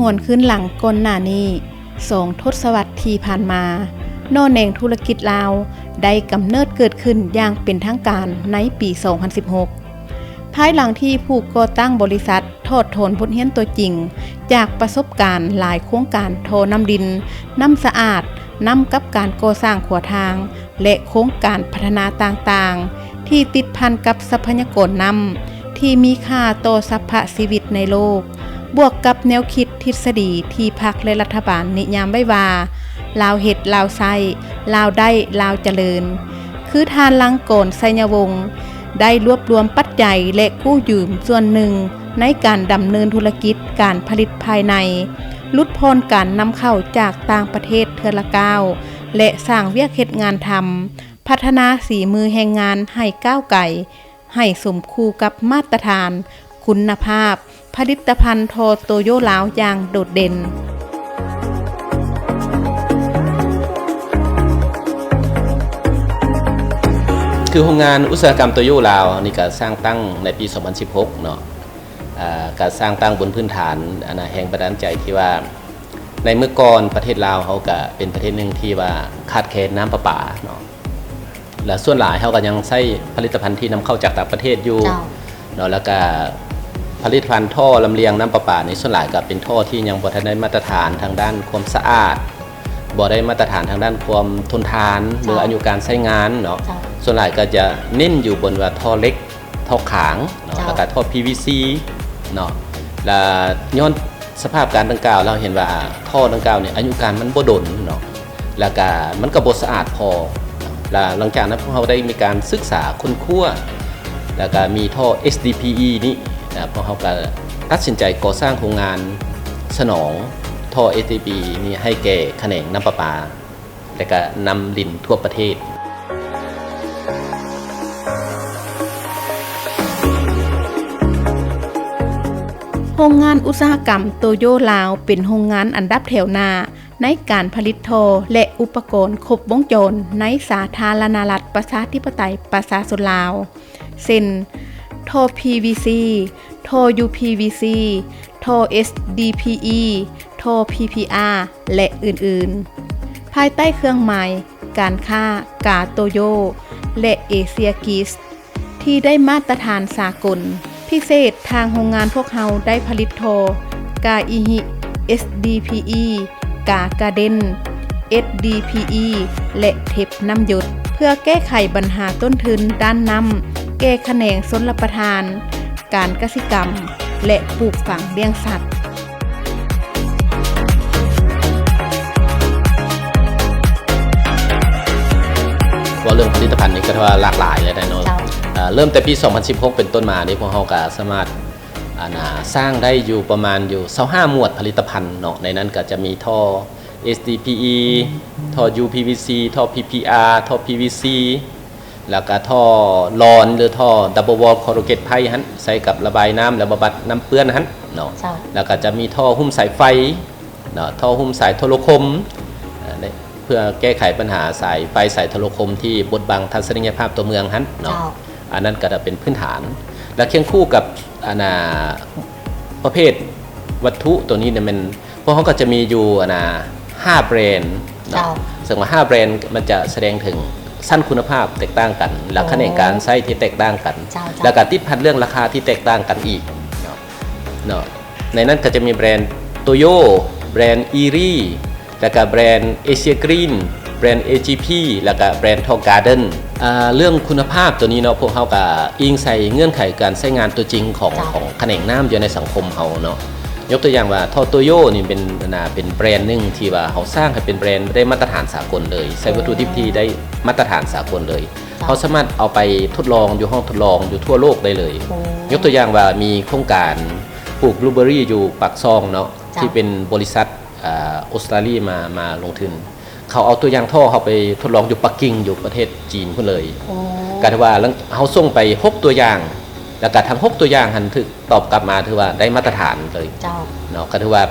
ຫວນຄືນຫຼັງກ່ອນໜ້ານີ້ ສອງທົດສະວັດທີ່ຜ່ານມາ, ໜໍ່ແໜງທຸລະກິດລາວໄດ້ກຳເນີດເກີດຂຶ້ນຢ່າງເປັນທາງການໃນປີສອງພັນສິບຫົກ ພາຍຫຼັງທີ່ຜູ້ກໍ່ຕັ້ງບໍລິສັດຖອດຖອນບົດຮຽນຕົວຈິງຈາກປະສົບການຫຼາຍໂຄງການທໍ່ນ້ຳດິນ, ນ້ຳສະອາດ, ນຳກັບການກໍ່ສ້າງຂົວທາງ ແລະ ໂຄງການພັດທະນາຕ່າງໆ ທີ່ຕິດພັນກັບຊັບພະຍາກອນນ້ຳທີ່ມີຄ່າຕໍ່ສັບພະຊີວິດໃນໂລກ, ບວກກັບແນວຄິດທິດສະດີທີ່ພັກ ແລະ ລັດຖະບານນິຍາມໄວ້ວ່າ ລາວເຮັດ, ລາວໃຊ້, ລາວໄດ້, ລາວຈະເລີນ, ຄືທ່ານ ລັງກອນ ໄຊຍະວົງ ໄດ້ລວບລວມປັດໄຈ ແລະ ກູ້ຢືມສ່ວນໜຶ່ງໃນການດຳເນີນທຸລະກິດການຜະລິດພາຍໃນ, ຫຼຸດຜ່ອນການນຳເຂົ້າຈາກຕ່າງປະເທດເທື່ອລະກ້າວ ແລະ ສ້າງວຽກເຮັດງານທຳ, ພັດທະນາສີມືແຮງງານໃຫ້ກ້າວໄກ, ໃຫ້ສົມຄູ່ກັບມາດຕະຖານຄຸນນະພາບຜະລິດຕະພັນທໍ່ໂຕໂຢລາວຢ່າງໂດດເດັ່ນ. ຄືໂຮງງານອຸດສາຫະກຳໂຕໂຢລາວນີ້ກະສ້າງຕັ້ງໃນປີສອງພັນສິບຫົກເນາະ, ອາ ກະສ້າງຕັ້ງບົນພື້ນຖານ ອັນນະ ແຮງບັນດານໃຈທີ່ວ່າ ໃນເມື່ອກ່ອນປະເທດລາວເຮົາກະເປັນປະເທດໜຶ່ງທີ່ວ່າຂາດແຄນນ້ຳປະປາເນາະ, ແລະ ສ່ວນຫຼາຍເຮົາກະຍັງໃຊ້ຜະລິດຕະພັນທີ່ນຳເຂົ້າຈາກຕ່າງປະເທດຢູ່ ເຈົ້າ ເນາະ, ແລ້ວກະຜະລິດຕະພັນທໍ່ລຳລຽງນ້ຳປະປານີ້ ສ່ວນຫຼາຍກະເປັນທໍ່ທີ່ຍັງບໍ່ທັນໄດ້ມາດຕະຖານທາງດ້ານຄວາມສະອາດ, ບໍ່ໄດ້ມາດຕະຖານທາງດ້ານຄວາມທົນທານ ເຈົ້າ ຫຼື ອາຍຸການໃຊ້ງານເນາະ, ເຈົ້າ ສ່ວນຫຼາຍກະຈະເນັ້ນຢູ່ບົນວ່າທໍ່ເຫຼັກ ທໍ່ຂາງເນາະ ເຈົ້າ ແລ້ວກະທໍ່ພີວີຊີເນາະ, ແລະ ຍ້ອນສະພາບການດັ່ງກ່າວ ເຮົາເຫັນວ່າທໍ່ດັ່ງກ່າວນີ້ອາຍຸການມັນບໍ່ດົນເນາະ ແລ້ວກະມັນກະບໍ່ສະອາດພໍ, ແລະ ຫຼັງຈາກນັ້ນພວກເຮົາໄດ້ມີການສຶກສາຄົ້ນຄວ້າ ແລ້ວກະມີທໍ່ເອສດີພີອີນີ້ນະ, ພວກເຮົາກະຕັດສິນໃຈກໍ່ສ້າງໂຮງງານສະໜອງທໍ່ເອສດີພີອີນີ້ໃຫ້ແກ່ຂະແໜງນ້ຳປະປາ ແລະກະນ້ຳລິນທົ່ວປະເທດ. ໂຮງງານອຸດສາຫະກຳໂຕໂຢລາວ ເປັນໂຮງງານອັນດັບແຖວໜ້າໃນການຜະລິດທໍ່ ແລະ ອຸປະກອນຄົບວົງຈອນໃນສາທາລະນະລັດ ປະຊາທິປະໄຕ ປະຊາຊົນລາວ ເຊັ່ນ ທໍ່ພີວີຊີ, ທໍ່ຢູພີວີຊີ, ທໍ່ເອສດີພີອີ, ທໍ່ພີພີອາ ແລະ ອື່ນໆ ພາຍໃຕ້ເຄື່ອງໝາຍການຄ້າກາໂຕໂຢ ແລະ ເອເຊຍກີສ ທີ່ໄດ້ມາດຕະຖານສາກົນ. ພິເສດ, ທາງໂຮງງານພວກເຮົາໄດ້ຜະລິດທໍ່ກາອີຫິ ເອສດີພີອີ, ກາກາເດັນ ເອສດີພີອີ ແລະ ເທັບນ້ຳຢົດ ເພື່ອແກ້ໄຂບັນຫາຕົ້ນທຶນດ້ານນ້ຳແກ່ຂະແໜງຊົນລະປະທານ, ການກະສິກຳ ແລະ ປູກຝັງລ້ຽງສັດ. ເວົ້າເລື່ອງຜະລິດຕະພັນນີ້ກະຖືວ່າຫຼາກຫຼາຍແລ້ວເນາະ, ເອີ ເລີ່ມແຕ່ປີສອງພັນສິບຫົກເປັນຕົ້ນມານີ້ ພວກເຮົາກະສາມາດ ອັນນາ ສ້າງໄດ້ຢູ່ປະມານຢູ່ຊາວຫ້າໝວດຜະລິດຕະພັນເນາະ, ໃນນັ້ນກະຈະມີທໍ່ເອສດີພີອີ, ທໍ່ຢູພີວີຊີ, ທໍ່ພີພີອາ, ທໍ່ພີວີຊີ ແລ້ວກະທໍ່ລອນ ຫຼື ທໍ່ດັບເບິນວໍລຄໍຣູເກດໄພຫັ້ນ ໃຊ້ກັບລະບາຍນ້ຳ ແລະ ບຳບັດນ້ຳເປື້ອນຫັ້ນເນາະ, ແລ້ວກະຈະມີທໍ່ຫຸ້ມສາຍໄຟເນາະ, ທໍ່ຫຸ້ມສາຍໂທລະຄົມ ເພື່ອແກ້ໄຂບັນຫາສາຍໄຟສາຍໂທລະຄົມທີ່ບົດບັງທັດສະນີຍະພາບຕົວເມືອງຫັ້ນເນາະ, ອັນນັ້ນກະເປັນພື້ນຖານ ແລະ ຄຽງຄູ່ກັບ ອັນນາ ປະເພດວັດຖຸໂຕນີ້ແມ່ນ ພວກເຮົາກະຈະມີຢູ່ ອັນນາ ຫ້າແບຣນເນາະ, ເຊິ່ງວ່າຫ້າແບຣນມັນຈະສະແດງເຖິງຊັ້ນຄຸນນະພາບແຕກຕ່າງກັນ ແລະ ຂະແໜງການໃຊ້ທີ່ແຕກຕ່າງກັນ ແລະກະຕິດພັນເລື່ອງລາຄາທີ່ແຕກຕ່າງກັນອີກເນາະ, ເນາະ ໃນນັ້ນກະຈະມີແບຣນໂຕໂຢ, ແບຣນອີຣີ ແລະກະແບຣນເອເຊຍກຣີນ, ແບຣນເອຈີພີ ແລະກະແບຣນທໍກາເດັນ. ເລື່ອງຄຸນນະພາບໂຕນີ້ເນາະ ພວກເຮົາກະອີງໃສ່ເງື່ອນໄຂການໃຊ້ງານຕົວຈິງຂອງ ຂອງຂະແໜງນ້ຳຢູ່ໃນສັງຄົມເຮົາເນາະ, ຍົກຕົວຢ່າງວ່າທໍ່ໂຕໂຢນີ້ເປັນ ເປັນແບຣນໜຶ່ງທີ່ວ່າເຮົາສ້າງໃຫ້ເປັນແບຣນໄດ້ມາດຕະຖານສາກົນເລີຍ, ໃຊ້ວັດຖຸດິບທີ່ໄດ້ມາດຕະຖານສາກົນເລີຍ, ເຮົາສາມາດເອົາໄປທົດລອງຢູ່ຫ້ອງທົດລອງຢູ່ທົ່ວໂລກໄດ້ເລີຍ. ຍົກຕົວຢ່າງວ່າມີໂຄງການປູກບລູເບີຣີຢູ່ປາກຊ່ອງເນາະ ທີ່ເປັນບໍລິສັດ ອາ ອົດສະຕາລີມາ ມາລົງທຶນ, ເຂົາເອົາຕົວຢ່າງທໍ່ເຮົາໄປທົດລອງຢູ່ປັກກິ່ງ ຢູ່ປະເທດຈີນພຸ້ນເລີຍ. ກະຖືວ່າເຮົາສົ່ງໄປຫົກຕົວຢ່າງ ແລ້ວກະທັງຫົກຕົວຢ່າງຫັ້ນຖືກຕອບກັບມາ ຖືວ່າໄດ້ມາດຕະຖານເລີຍເນາະ, ກະຖືວ່າ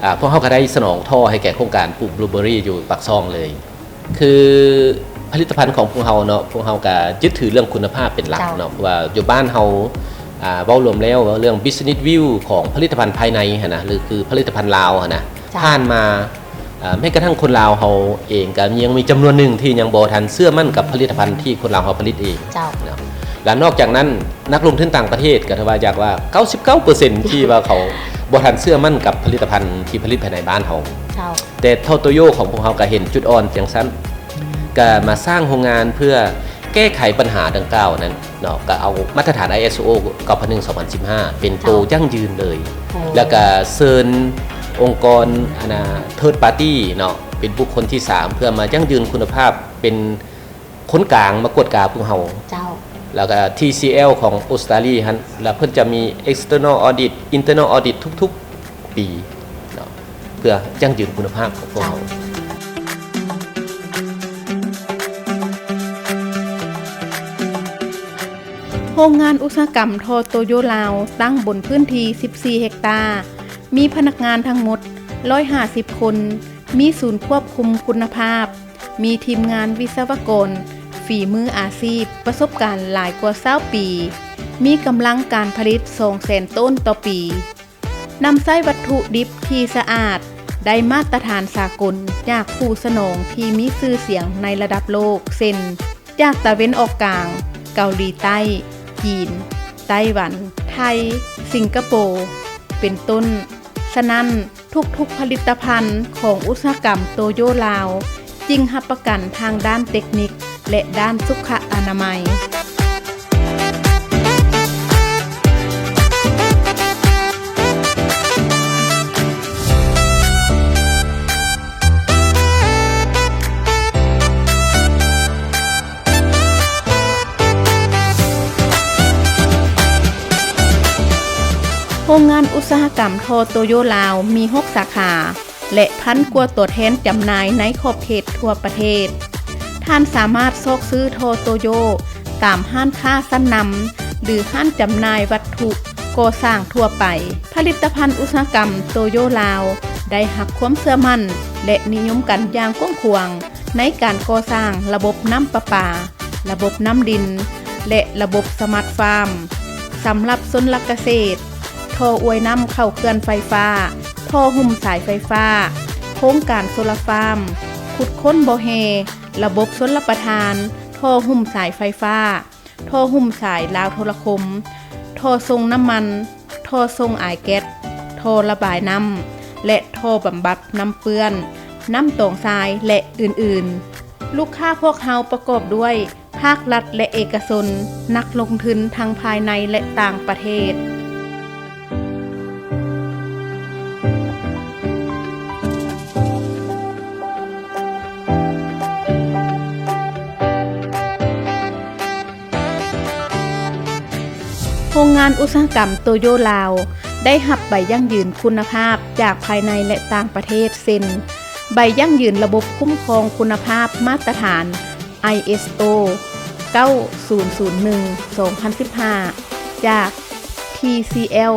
ອາ ພວກເຮົາກະໄດ້ສະໜອງທໍ່ໃຫ້ແກ່ໂຄງການປູກບລູເບີຣີຢູ່ປາກຊ່ອງເລີຍ. ຄືຜະລິດຕະພັນຂອງພວກເຮົາເນາະ ພວກເຮົາກະຍຶດຖືເລື່ອງຄຸນນະພາບເປັນຫຼັກເນາະ, ເພາະວ່າຢູ່ບ້ານເຮົາ ອ່າ ເວົ້າລວມແລ້ວ ເວົ້າເລື່ອງ business view ຂອງຜະລິດຕະພັນພາຍໃນຫັ້ນນະ ຫຼື ຄືຜະລິດຕະພັນລາວຫັ້ນນະ ເຈົ້າ ຜ່ານມາ ເອີ ແມ້ກະທັ່ງຄົນລາວເຮົາເອງກະຍັງມີຈຳນວນໜຶ່ງທີ່ຍັງບໍ່ທັນເຊື່ອໝັ້ນກັບຜະລິດຕະພັນທີ່ຄົນລາວເຮົາຜະລິດເອງ ເຈົ້າ ເນາະ. ແລະນອກຈາກນັ້ນ ນັກລົງທຶນຕ່າງປະເທດກະຖືວ່າຢາກວ່າ ເກົ້າສິບເກົ້າເປີເຊັນ ທີ່ວ່າເຂົາບໍ່ທັນເຊື່ອໝັ້ນກັບຜະລິດຕະພັນທີ່ຜະລິດພາຍໃນບ້ານເຮົາ ເຈົ້າ. ແຕ່ທໍ່ໂຕໂຢຂອງພວກເຮົາກະເຫັນຈຸດອ່ອນຈັ່ງຊັ້ນ ກະມາສ້າງໂຮງງານເພື່ອແກ້ໄຂບັນຫາດັ່ງກ່າວນັ້ນເນາະ ກະເອົາມາດຕະຖານ ໄອເອສໂອ ເກົ້າພັນໜຶ່ງ ສອງພັນສິບຫ້າ ເປັນໂຕ ເຈົ້າ ຢັ້ງຢືນເລີຍ ໂອ້ ແລ້ວກະເຊີນອົງກອນ ອັນນາ third party ເນາະ ເປັນບຸກຄົນທີສາມ ເພື່ອມາຢັ້ງຢືນຄຸນນະພາບ ເປັນຄົນກາງມາກວດກາພວກເຮົາ ເຈົ້າ. ແລ້ວກະ ທີຊີແອລ ຂອງອົດສະຕາລີຫັ້ນ ແລ້ວເພິ່ນຈະມີ external audit internal audit ທຸກໆປີເນາະ ເພື່ອຢັ້ງຢືນຄຸນນະພາບຂອງພວກເຮົາ ເຈົ້າ. ໂຮງງານອຸດສາຫະກຳທໍ່ໂຕໂຢລາວ ຕັ້ງບົນພື້ນທີ່ສິບສີ່ເຮັກຕາ, ມີພະນັກງານທັງໝົດຮ້ອຍຫ້າສິບຄົນ, ມີສູນຄວບຄຸມຄຸນນະພາບ, ມີທີມງານວິສະວະກອນຝີມືອາຊີບ ປະສົບການຫຼາຍກວ່າຊາວປີ, ມີກຳລັງການຜະລິດສອງແສນໂຕນຕໍ່ປີ. ນຳໃຊ້ວັດຖຸດິບທີ່ສະອາດ, ໄດ້ມາດຕະຖານສາກົນຈາກຜູ້ສະໜອງທີ່ມີຊື່ສຽງໃນລະດັບໂລກ ເຊັ່ນ ຈາກຕາເວັນອອກກາງ, ເກົາຫຼີໃຕ້, ຈີນ, ໄຕ້ຫວັນ, ໄທ, ສິງກະໂປ ເປັນຕົ້ນ. ສະນັ້ນ, ທຸກໆຜະລິດຕະພັນຂອງອຸດສາຫະກຳໂຕໂຢລາວ ຈຶ່ງຮັບປະກັນທາງດ້ານເຕັກນິກ ແລະ ດ້ານສຸຂະອະນາໄມ. ໂຮງງານອຸດສາຫະກຳທໍ່ໂຕໂຢລາວມີຫົກສາຂາ ແລະ ພັນກວ່າຕົວແທນຈຳໜ່າຍໃນຂອບເຂດທົ່ວປະເທດ. ທ່ານສາມາດຊອກຊື້ທໍ່ໂຕໂຢຕາມຮ້ານຄ້າຊັ້ນນຳ ຫຼື ຮ້ານຈຳໜ່າຍວັດຖຸກໍ່ສ້າງທົ່ວໄປ. ຜະລິດຕະພັນອຸດສາຫະກຳໂຕໂຢລາວ ໄດ້ຮັບຄວາມເຊື່ອໝັ້ນ ແລະ ນິຍົມກັນຢ່າງກວ້າງຂວາງ ໃນການກໍ່ສ້າງລະບົບນ້ຳປະປາ, ລະບົບນ້ຳດິນ ແລະ ລະບົບສະມາດຟາມ ສຳລັບຊົນລະກະເສດ, ທໍ່ອວຍນ້ຳເຂົ້າເຂື່ອນໄຟຟ້າ, ທໍ່ຫຸ້ມສາຍໄຟຟ້າ, ໂຄງການໂຊລາຟາມ, ຂຸດຄົ້ນບໍ່ແຮ່, ລະບົບຊົນລະປະທານ, ທໍ່ຫຸ້ມສາຍໄຟຟ້າ, ທໍ່ຫຸ້ມສາຍລາວໂທລະຄົມ, ທໍ່ສົ່ງນ້ຳມັນ, ທໍ່ສົ່ງອາຍແກັດ, ທໍ່ລະບາຍນ້ຳ ແລະ ທໍ່ບຳບັດນ້ຳເປື້ອນ, ນ້ຳຕອງຊາຍ ແລະ ອື່ນໆ. ລູກຄ້າພວກເຮົາປະກອບດ້ວຍ ພາກລັດ ແລະ ເອກະຊົນ, ນັກລົງທຶນທັງພາຍໃນ ແລະ ຕ່າງປະເທດ. ໂຮງງານອຸດສາຫະກຳໂຕໂຢລາວ ໄດ້ຮັບໃບຢັ້ງຢືນຄຸນນະພາບຈາກພາຍໃນ ແລະ ຕ່າງປະເທດ ເຊັ່ນ ໃບຢັ້ງຢືນລະບົບຄຸ້ມຄອງຄຸນນະພາບມາດຕະຖານ ໄອເອສໂອ ເກົ້າສູນສູນໜຶ່ງ ສອງພັນສິບຫ້າ ຈາກ ທີຊີແອລ,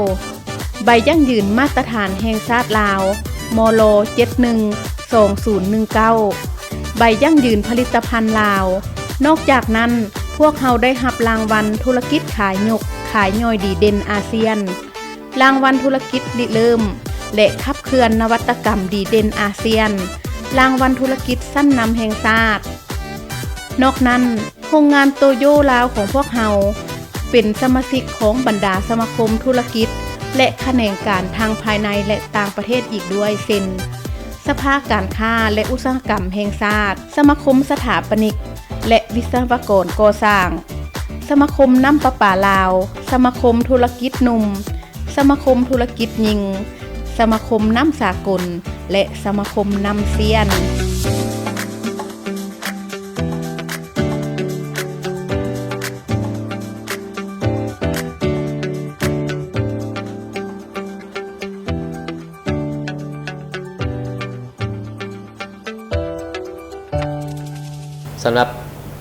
ໃບຢັ້ງຢືນມາດຕະຖານແຫ່ງຊາດລາວ ມລ ເຈັດໜຶ່ງ ສອງສູນໜຶ່ງເກົ້າ, ໃບຢັ້ງຢືນຜະລິດຕະພັນລາວ. ນອກຈາກນັ້ນ, ພວກເຮົາໄດ້ຮັບລາງວັນທຸລະກິດຂາຍຍົກ, ຂາຍຍ່ອຍດີເດັ່ນອາຊຽນ, ລາງວັນທຸລະກິດລິເລີ່ມ ແລະ ຂັບເຄື່ອນນະວັດຕະກຳດີເດັ່ນອາຊຽນ, ລາງວັນທຸລະກິດຊັ້ນນຳແຫ່ງຊາດ. ນອກນັ້ນ, ໂຮງງານໂຕໂຢລາວຂອງພວກເຮົາ ເປັນສະມາຊິກຂອງບັນດາສະມາຄົມທຸລະກິດ ແລະ ຂະແໜງການທັງພາຍໃນ ແລະ ຕ່າງປະເທດອີກດ້ວຍ ເຊັ່ນ ສະພາການຄ້າ ແລະ ອຸດສາຫະກຳແຫ່ງຊາດ, ສະມາຄົມສະຖາປະນິກ ແລະ ວິສະວະກອນກໍ່ສ້າງ, ສະມາຄົມນ້ຳປະປາລາວ, ສະມາຄົມທຸລະກິດໜຸ່ມ, ສະມາຄົມທຸລະກິດຍິງ, ສະມາຄົມນ້ຳສາກົນ ແລະ ສະມາຄົມນ້ຳຊຽນ. ສຳລັບ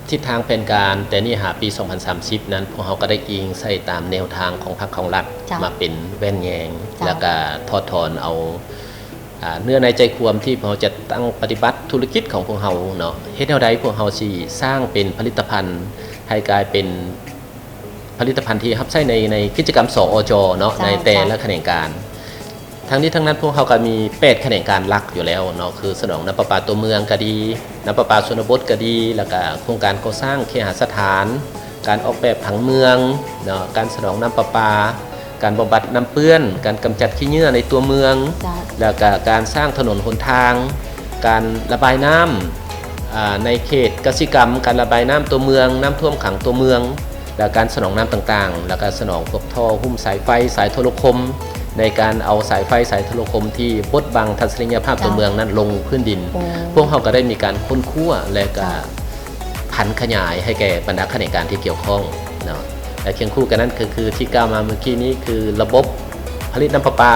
ທິດທາງແຜນການແຕ່ນີ້ຫາປີສອງພັນສາມສິບນັ້ນ, ພວກເຮົາກໍໄດ້ອີງໃສ່ຕາມແນວທາງຂອງພັກຂອງລັດ ເຈົ້າ ມາເປັນແວ່ນແຍງ ເຈົ້າ ແລ້ວກໍຖອດຖອນເອົາ ອ່າ ເນື້ອໃນໃຈຄວາມທີ່ພວກເຮົາຈະຕັ້ງປະຕິບັດທຸລະກິດຂອງພວກເຮົາເນາະ, ເຮັດແນວໃດພວກເຮົາຊິສ້າງເປັນຜະລິດຕະພັນໃຫ້ກາຍເປັນ ຜະລິດຕະພັນທີ່ຮັບໃຊ້ໃນ ໃນກິດຈະກຳ ສອ ຈ ເນາະ ເຈົ້າ ໃນແຕ່ລະຂະແໜງການ. ທັງນີ້ທັງນັ້ນ ພວກເຮົາກໍມີແປດຂະແໜງການຫຼັກຢູ່ແລ້ວເນາະ ຄືສະໜອງນ້ຳປະປາຕົວເມືອງກໍດີ, ນ້ຳປະປາຊົນນະບົດກໍດີ, ແລ້ວກໍໂຄງການກໍ່ສ້າງເຄຫະສະຖານ, ການອອກແບບຜັງເມືອງເນາະ, ການສະໜອງນ້ຳປະປາ, ການບຳບັດນ້ຳເປື້ອນ, ການກຳຈັດຂີ້ເຫຍື້ອໃນຕົວເມືອງ, ເຈົ້າ ແລ້ວກະການສ້າງຖະໜົນຫົນທາງ, ການລະບາຍນ້ຳ ອາ ໃນເຂດກະສິກຳ, ການລະບາຍນ້ຳຕົວເມືອງ, ນ້ຳຖ້ວມຂັງຕົວເມືອງ ແລະ ການສະໜອງນ້ຳຕ່າງໆ ແລ້ວກະສະໜອງພວກທໍ່ຫຸ້ມສາຍໄຟ, ສາຍໂທລະຄົມ ໃນການເອົາສາຍໄຟ, ສາຍໂທລະຄົມທີ່ບົດບັງທັດສະນີຍະພາບຕົວເມືອງນັ້ນລົງພື້ນດິນ. ໂອ້ ພວກເຮົາກໍໄດ້ມີການຄົ້ນຄວ້າ ແລະ ກະ ເຈົ້າ ຜັນຂະຫຍາຍໃຫ້ແກ່ບັນດາຂະແໜງການທີ່ກ່ຽວຂ້ອງເນາະ. ແລະ ຄຽງຄູ່ກັນນັ້ນກໍຄືທີ່ກ່າວມາເມື່ອກີ້ນີ້ ຄືລະບົບຜະລິດນ້ຳປະປາ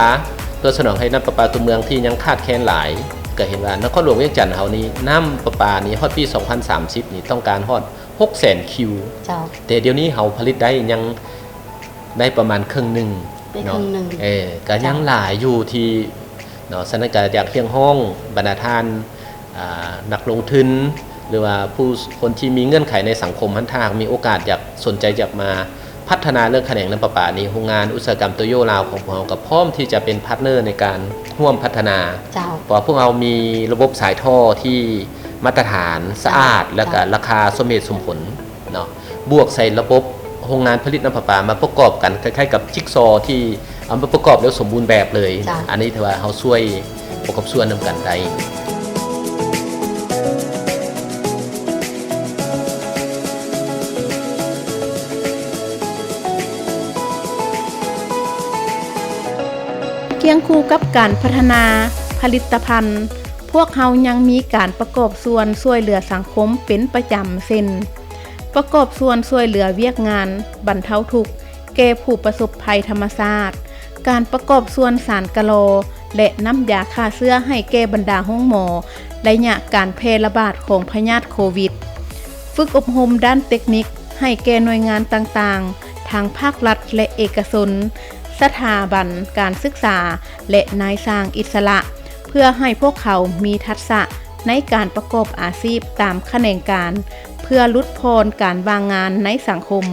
ເພື່ອສະໜອງໃຫ້ນ້ຳປະປາຕົວເມືອງທີ່ຍັງຂາດແຄນຫຼາຍ. ກໍເຫັນວ່ານະຄອນຫຼວງວຽງຈັນເຮົານີ້ ນ້ຳປະປານີ້ຮອດປີສອງພັນສາມສິບນີ້ຕ້ອງການຮອດຫົກແສນຄິວ. ເຈົ້າ. ແຕ່ດຽວນີ້ເຮົາຜະລິດໄດ້ຍັງໄດ້ປະມານເຄິ່ງໜຶ່ງ ໄດ້ເຄິ່ງໜຶ່ງ ເນາະ. ເອີ ກໍຍັງ ເຈົ້າ ຫຼາຍຢູ່ທີ່ ເນາະ. ສະນັ້ນກໍຢາກຮຽກຮ້ອງບັນດາທ່ານ ອາ ນັກລົງທຶນ ຫຼືວ່າຜູ້ ຄົນທີ່ມີເງື່ອນໄຂໃນສັງຄົມຫັ້ນ ຖ້າຫາກມີໂອກາດຢາກ ສົນໃຈຢາກມາພັດທະນາເລື່ອງຂະແໜງນ້ຳປະປານີ້ ໂຮງງານອຸດສາຫະກຳໂຕໂຢລາວຂອງພວກເຮົາກໍພ້ອມທີ່ຈະເປັນພາດເນີໃນການຮ່ວມພັດທະນາ. ເຈົ້າ. ເພາະວ່າພວກເຮົາມີລະບົບສາຍທໍ່ທີ່ມາດຕະຖານ, ສະອາດ ເຈົ້າ ແລ້ວກໍ ເຈົ້າ ລາຄາສົມເຫດສົມຜົນເນາະ. ບວກໃສ່ລະບົບໂຮງງານຜະລິດນ້ຳປະປາມາປະກອບກັນ ຄ້າຍໆກັບຈິກຊໍທີ່ເອົາມາປະກອບແລ້ວສົມບູນແບບເລີຍ. ເຈົ້າ. ອັນນີ້ຖືວ່າເຮົາຊ່ວຍປະກອບສ່ວນນຳກັນໄດ້. ຄຽງຄູ່ກັບການພັດທະນາຜະລິດຕະພັນ, ພວກເຮົາຍັງມີການປະກອບສ່ວນຊ່ວຍເຫຼືອສັງຄົມເປັນປະຈຳ ເຊັ່ນ ປະກອບສ່ວນຊ່ວຍເຫຼືອວຽກງານບັນເທົາທຸກແກ່ຜູ້ປະສົບໄພທຳມະຊາດ, ການປະກອບສ່ວນສານກະລໍ ແລະ ນ້ຳຢາຂ້າເຊື້ອໃຫ້ແກ່ບັນດາໂຮງໝໍໄລຍະການແຜ່ລະບາດຂອງພະຍາດໂຄວິດ, ຝຶກອົບຮົມດ້ານເຕັກນິກໃຫ້ແກ່ໜ່ວຍງານຕ່າງໆ ທັງພາກລັດ ແລະ ເອກະຊົນ, ສະຖາບັນການສຶກສາ ແລະ ນາຍຊ່າງອິດສະຫຼະ ເພື່ອໃຫ້ພວກເຂົາມີທັກສະໃນການປະກອບອາຊີບຕາມຂະແໜງການ ເພື່ອຫຼຸດຜ່ອນການວ່າງງານໃນສັງຄົມ.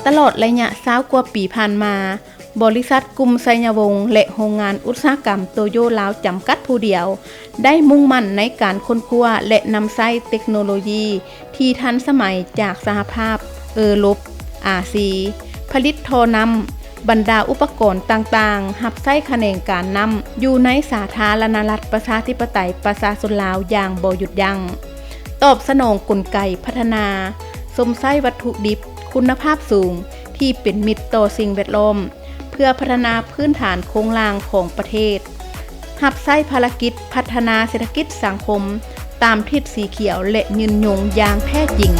ຕະຫຼອດໄລຍະຊາວກວ່າປີຜ່ານມາ, ບໍລິສັດກຸ່ມໄຊຍະວົງ ແລະ ໂຮງງານອຸດສາຫະກຳໂຕໂຢລາວຈຳກັດຜູ້ດຽວ ໄດ້ມຸ່ງໝັ້ນໃນການຄົ້ນຄວ້າ ແລະ ນຳໃຊ້ເຕັກໂນໂລຢີທີ່ທັນສະໄໝຈາກສະຫະພາບເອີຣົບ ອາຊີ ຜະລິດທໍ່ນ້ຳ, ບັນດາອຸປະກອນຕ່າງໆ ຮັບໃຊ້ຂະແໜງການນ້ຳຢູ່ໃນສາທາລະນະລັດ ປະຊາທິປະໄຕ ປະຊາຊົນລາວຢ່າງບໍ່ຢຸດຢັ້ງ, ຕອບສະໜອງກົນໄກພັດທະນາ, ຊົມໃຊ້ວັດຖຸດິບຄຸນນະພາບສູງທີ່ເປັນມິດຕໍ່ສິ່ງແວດລ້ອມ ເພື່ອພັດທະນາພື້ນຖານໂຄງລ່າງຂອງປະເທດ, ຮັບໃຊ້ພາລະກິດພັດທະນາເສດຖະກິດສັງຄົມຕາມທິດສີຂຽວ ແລະ ຍືນຍົງຢ່າງແທ້ຈິງ.